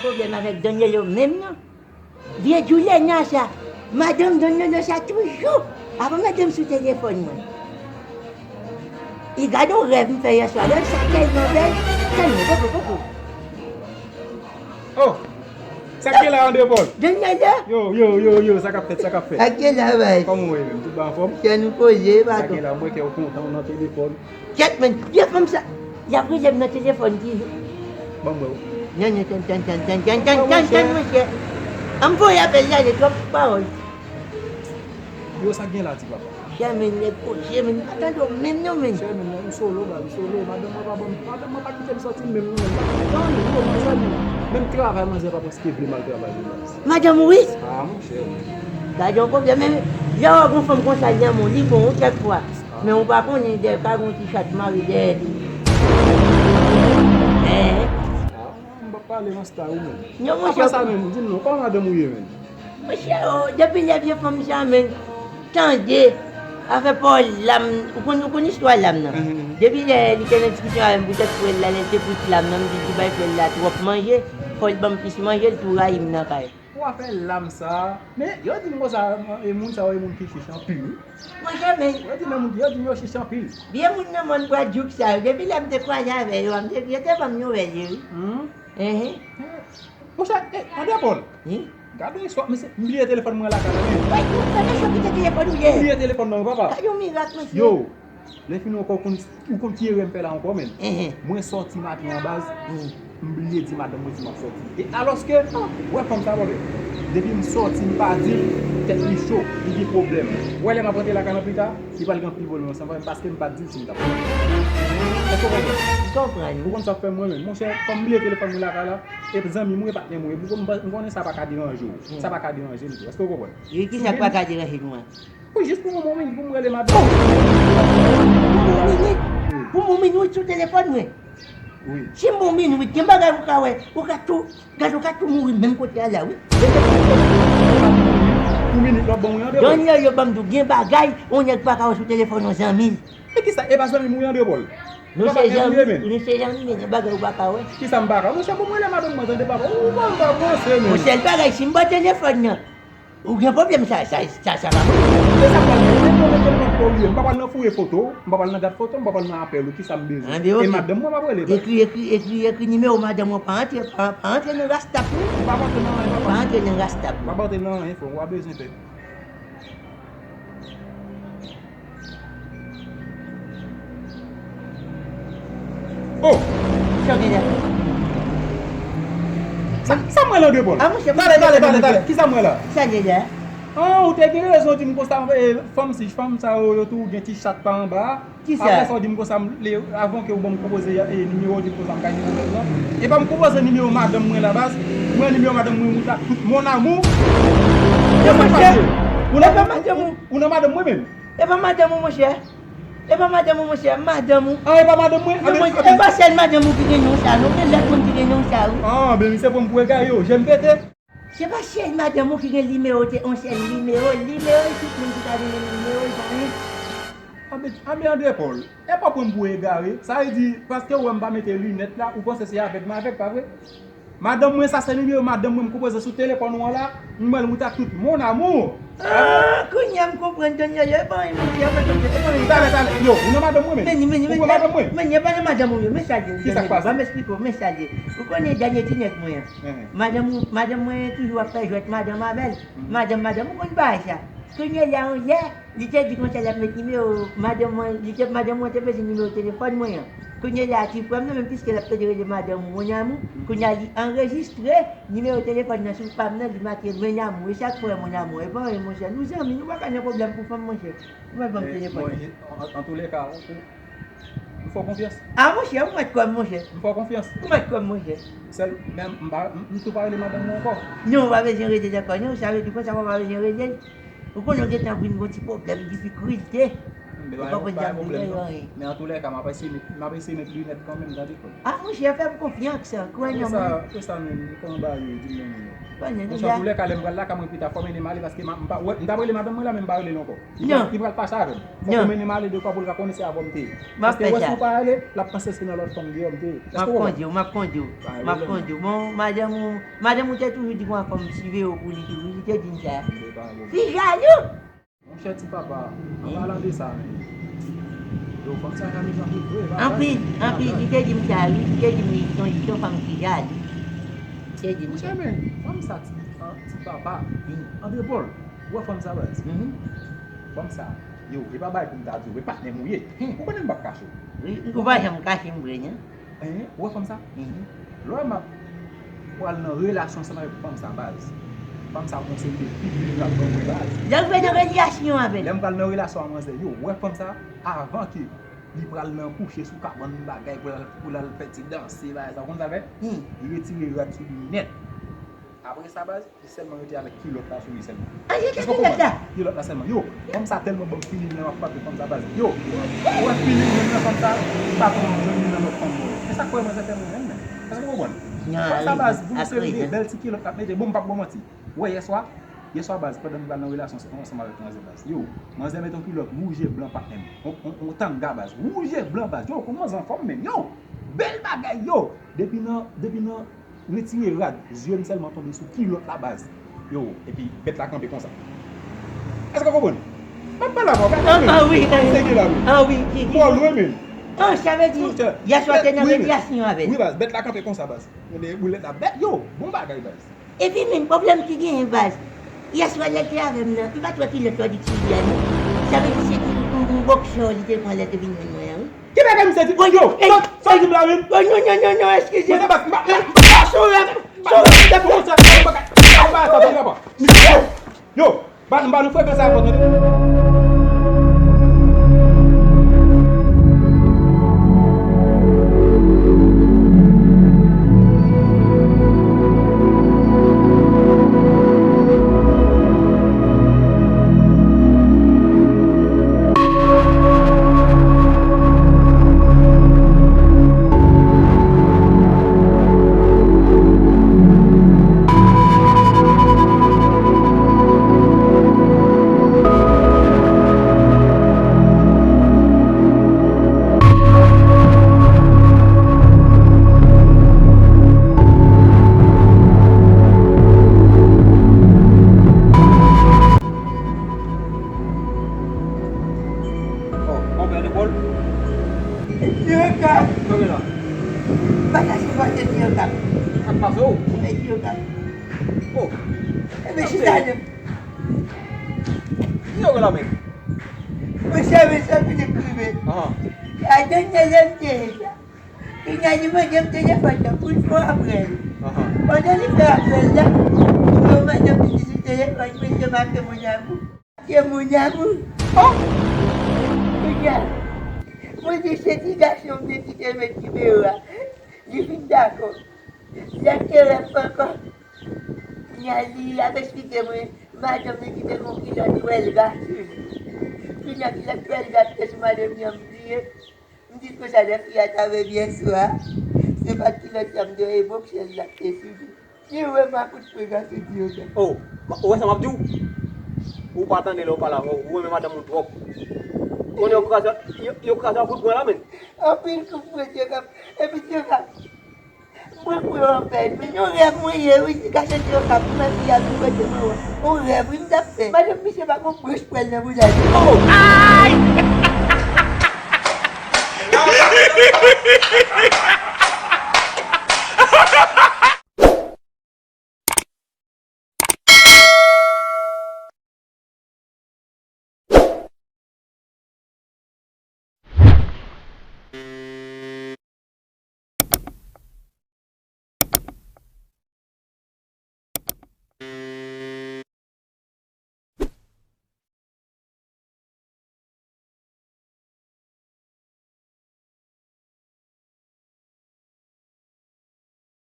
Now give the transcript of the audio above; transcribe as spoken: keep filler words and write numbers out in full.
Pwoblèm avèk Daniel yo menm non. Vye Djoulèna sa. Madanm Daniel yo sa toujou. Avan madanm sou telefòn mwen. I gade yon rèv m fè yè swa la, sa tèlman bèl. Tann mwen, poko, poko. Oh! Sa k gen la, André Paul? Daniel yo. Yo, yo, yo, yo, sa k ap fèt, sa k ap fèt? Sa k gen la, bay? Kòman w ye menm? Tout ba anfòm? Kè nou poze, baton. Sa k gen la, mwen kè w kontan, w nan telefòn. Kèt, men, vye fanm sa. Y ap rele m nan telefòn toujou. Ban m wè w. Nyanyan, tann, tann, tann, tann, tann, tann, tann, monchè. An m voye apèl la, li twòp pawòl. Yo, sa k gen la, ti papa? Chè men, nèg koche, men, m pa tande w menm non, men. Chè men, ou solo, baz, ou solo. Madanm mwen pa ban m, madanm mwen pa kite m sòti menm non, men. M pa kontan, yo, manzè, men. Menm travay, manzè pa prèske vle m al travay, non, baz. Madanm ou, wi? Ah, monchè. Gade yon pwoblèm, men, lè w wè yon fanm konsa, li nan men w, li bon, wi, kèk fwa. Men ou pa konnen dèyè ka gen yon ti chat mare dèyè tou. Hein? Ah, m p ap pale nan style ou menm. Non, monchè. Apre sa menm, di m non, kòman madanm ou ye menm? Monchè, oh, depi lè vye fanm sa menm, tande, afè pawòl lam, ou konn, ou konn istwa lam nan. Depi lè li te nan diskisyon avè m poutèt frè l la, lè l te pouse lam nan, m di l bay frè l la twòp manje, fò l ban m plis manje, l tou rayi m nan kay. Pou afè lam sa, men yo di m konsa, e moun sa yo e moun ki chich anpil wi. Monchè men. Yo di men moun, yo di m yo chich anpil. Vye moun nan mòn bwa djouk sa yo, depi lè m te kwaze avè yo a, m te, yo te ban m nouvèl yo wi. Enhen. Monchè, e, André Paul. Wi. Gade yon istwa, mesye, m bliye telefòn mwen lakay la men. Woy, ou fè mesye kite telefòn ou ye. M bliye telefòn nan wi papa. Gade yon mirak mesye. Yo, lè fini ankò ou konn, ou konn ki erè m fè la ankò men. Enhen. Mwen sòti maten an baz. M bliye di madanm mwen si m ap sòti. E alòske, wè fanm sa bòlè. Depi m sòti m pa di l, tèt li cho, li gen pwoblèm. Wè lè m ap rantre lakay nan pita, li pral gen anpil pwoblèm ansanm avè m paske m pa t di l si m t ap sòti. Èske w konprann? M konprann. Ou konn sa k fè m mwen menm. Monchè, kòm m bliye telefòn mwen lakay la, e zanmi m ou e patnè m ou ye, m konnen sa pa ka deranje w. Sa pa ka deranje m tou. Èske w konprann? E kisa k pa ka deranje nou an? Pou jis pou yon moman pou m rele madanm. Pou yon minit. Pou yon minit sou telefòn mwen. Wi. Si m pou yon minit, gen bagay ou ka wè. Ou ka tou, gade ou ka tou mouri menm kote a la wi. Pou minit w ap ban mwen an de. Danyèl yo ban m di w gen bagay yon nèg pa ka wè sou telefòn yon zanmi l. E kisa, e pa zanmi m ou ye an de Pòl? Nou se zanmi, nou se zanmi men gen bagay ou pa ka wè. Kisa m pa ka wè? Monchè, pou m rele madanm mwen tande papa, ou ban m pa panse men. Monchè, l bagay si m ba w telefòn nan. Ou gen pwoblèm sa, sa, sa, sa pa bon. E sa pral gen, men mwen mete l nan kò w ye. M pa pral nan fouye foto w, m pa pral nan gad foto w, m pa pral nan apèl ou, kisa m bezwen? E madanm mwen m ap rele. Ekri, ekri, ekri, ekri nimewo madanm ou, pa antre, pa, pa antre nan rastap non. M p ap antre nan anyen papa. Pa antre nan rastap non. M p ap antre nan anyen frè m, w a bezwen pè. Oh! Sa w gen la? Sa, sa m wè la de Pòl? A monchè, talè, talè, talè, talè. Kisa m wè la? Sa l ye la? Ah, ou te gen rezon di m konsa, eh, fanm si, fanm sa yo, yo tou gen ti chat pa anba. Kisa? Apre sa, w di m konsa, m, le, avan ke w ban m konpoze, eh, nimewo, w di m konsa, m ka gen pwoblèm nan. E pa m konpoze nimewo madanm mwen la, baz. Mwen, nimewo madanm mwen, mouta tout mon amour. Kisa k pase? Ou nan madanm, ou nan madanm mwen menm? E pa madanm ou, monchè. E pa madanm ou, monchè, madanm ou. Ah, e pa madanm mwen? Non, monchè, e pa sèl madanm ou ki gen non sa, non. Gen lòt moun ki gen non sa, wi. Ah, ben, misye pran m pou egare, o, je m pete. Se pa sèl madanm ou ki gen nimewo, te yon sèl nimewo. Nimewo, tout moun ki ta vin menm nimewo, li pa gen. Ah, ben, ah, ben, André Paul, e pa pran m pou egare. Sa vle di, paske w wè m pa mete linèt la, ou panse se avèg m avèg, pa vre? Madanm mwen, sa se nimewo madanm mwen m konpoze sou telefòn ou an la. M wè l, mouta tout mon amour. Ah, kounye a m konprann, Danyèl, yo, e pa anyen, monchè, yo pa konn, e pa anyen. Talè, talè, yo, ou nan madanm mwen, men. Meni, meni, meni, meni, meni, e pa nan madanm ou, yo, men sa l ye, Danyèl, ban m esplike w, men sa l ye. Ou konnen dènye ti nèg mwen an. Madanm, madanm mwen toujou ap fè jwèt madanm avè l. Madanm, madanm, ou konn bagay sa. Kounye a la, yon lè, Li te di konsa l ap met nimewo madanm mwen, li te, madanm mwen te bezwen nimewo telefòn mwen an. Kounye la a, ti frè m nan, menm piske l ap tande rele madanm ou, mon amour, kounye a li anrejistre nimewo telefòn nan sou pa m nan, li make mon amour. E sa k fè mon amour. E pa anyen, monchè, nou zanmi, nou pa ka nan pwoblèm pou fanm, monchè. Ou mèt ban m telefòn nan. Antoulèka, ou, ou, m fè w konfyans. A, monchè, ou mèt kwè m, monchè. M fè w konfyans. Ou mèt kwè m, monchè. Sèl, men m pa, m, m tou pa rele madanm mwen ankò. Non, ou pa bezwen rele l ankò, non, sa vle di konsa, ou pa bezwen rele l. Ou konnen w gentan vin gon ti pwoblèm, difikilte. Ou pa konn jan pou jere anyen. Men antoulèka, m ap eseye met, m ap eseye met linèt kanmenm, tande frè m. A, monchè, fè m konfyans, kwè nan mwen. Apre sa, apre sa menm, ou konn bagay yo, di m nan men w. Monchè, antoulèka, lè m pral lakay mwen pita, fò w mennen m ale, paske m pa wè, m t ap rele madanm mwen la, men m pa rele l ankò. Li pral pase avè m. Fò w mennen m ale de fwa pou l ka konnen se avè w m te ye. Paske wè si w pa ale, l ap panse se nan lòt fanm deyò m te ye. Èske w konprann? M ap kondui w, m ap kondui w. M ap kondui w. Bon, madanm ou, madanm ou te toujou di konsa fò m siveye w pou li tou, wi, li te di m sa. Fi jalou! Monchè, ti papa, an palan de sa menm. Yo, fanm sa jalou anpil vre, e pa blag. Anpil, anpil, li te di m sa, wi, li te di m li se yon, li se yon fanm ki jalou. Li te di m sa. Monchè, men, fanm sa, ti, an, ti papa, an drepòl, ou wè fanm sa, baz? Fanm sa, yo, e pa bagay pou m ta di w, e patnè m ou ye. Ou konnen m p ap kache w. Wi, ou pa janm kache m vre, non? Hein, ou wè fanm sa? Lè m ap pral nan relasyon ansanm avèk fanm sa, baz, fanm sa gon seri de figi li pral ban mwen, baz. Lè w vle nan relasyon avè l. Lè m pral nan relasyon a manzè, yo, ou wè fanm sa, avan ke li pral nan kouche sou kabann bagay pou l al, pou l al fè ti danse, bagay sa, ou konn sa l fè? Li retire rad sou li nèt. Apre sa, baz, li sèlman rete avèk kilòt la sou li sèlman. Èske w konprann? Kilòt la sèlman. Yo, fanm sa tèlman ban m feeling lè m ap frape fanm sa, baz. Yo, ou wè feeling menm nan fanm sa, li pa konn jwenn li nan lòt fanm non. E sa k fè manzè fè mwen menm, men. Èske w konprann? Fanm sa, baz, gon seri de bèl ti kilòt l ap mete. Bon, m p ap ba w manti. Ou wè yèswa, yèswa, baz, pandan m pral nan relasyon ansanm avèk manzè, baz. Yo, manzè mete yon kilòt wouj e blan, patnè m. On, on, on tanga, baz. Wouj e blan, baz. Yo, kòman manzè anfòm menm? Yo, bèl bagay, yo. Depi nan, depi nan retire rad, zye m sèlman tonbe sou kilòt la, baz. Yo, epi bèt la kanpe konsa. Èske w konprann? M ap pale avè w, gade men. Ah, wi, ah, wi. Sa ki la, wi. Ah, wi, ki, ki. Mò lwen, men. Ah, sa vle di, yèswa te nan relasyon avè l. Wi, baz, bèt la kanpe konsa, baz. Tande boulèt la, bèt, yo, bon bagay, baz. Epi, men, pwoblèm ki genyen, baz. Yèswa lè l te avè m nan, m pa t wè kilòt la w di t sou li a, non. Sa vle di se ti yon, yon bòksè li te pran lè l te vin jwenn mwen an, wi. Ki bagay misye di? Yo, sa, sa w di m la menm? Oh, non, non, non, non, eskize m. Mwen se baz, m pa, m pa, m pa, sou rèv, sou rèv, m te fè sa. Yo, yo, ba, m ba nou frekans sa ankò, tande. Oh, konpè Depòl. Ti Okap. Sa w gen la? Pa chache fòse, Ti Okap. Sa k pase w? Ti Okap. Oh. Ebyen, chita non. Ki yo gen la menm? Monchè, mesye, pi de prive. Ahan. A dènye lè m te ye sa. Kounye a, li mande m telefòn nan pou l fè apèl. Ahan. Pandan li fè apèl la, li wè madanm li ki sou telefòn, mesye, m ap fè mon amour. Fè mon amour. Oh! Kounye a, mwen di se ti gason m te kite met nimewo a. Li fin dakò. Lè m te rèv ankò. Kounye a, li ap eksplike mwen, madanm li kite gon kilòt twèlga sou li. Kounye a, kilòt twèlga ki te sou madanm li an, m bliye. M di l konsa, lè fi a t avè m yèswa, se pa t kilòt sa m te wè, e bòksè l la k te sou li. Li wè m a kout pwen gason Ti Okap. Oh, ou wè sa m ap di w? Ou pa tande lè w pale avè w, ou renmen madanm ou twòp. Konnen yo kraze, yo, yo kraze w a kout pwen la, menn. Anpil kout pwen, Ti Okap. Epi Ti Okap, mwen kwè w anpèn, men yon rèv mwen ye, wi, ti gason Ti Okap, mwen fi a tou kote mwen wè. Yon rèv, wi, m t ap fè. Madanm misye pa gon branch pwèl nan bouda li. Oh! Ay!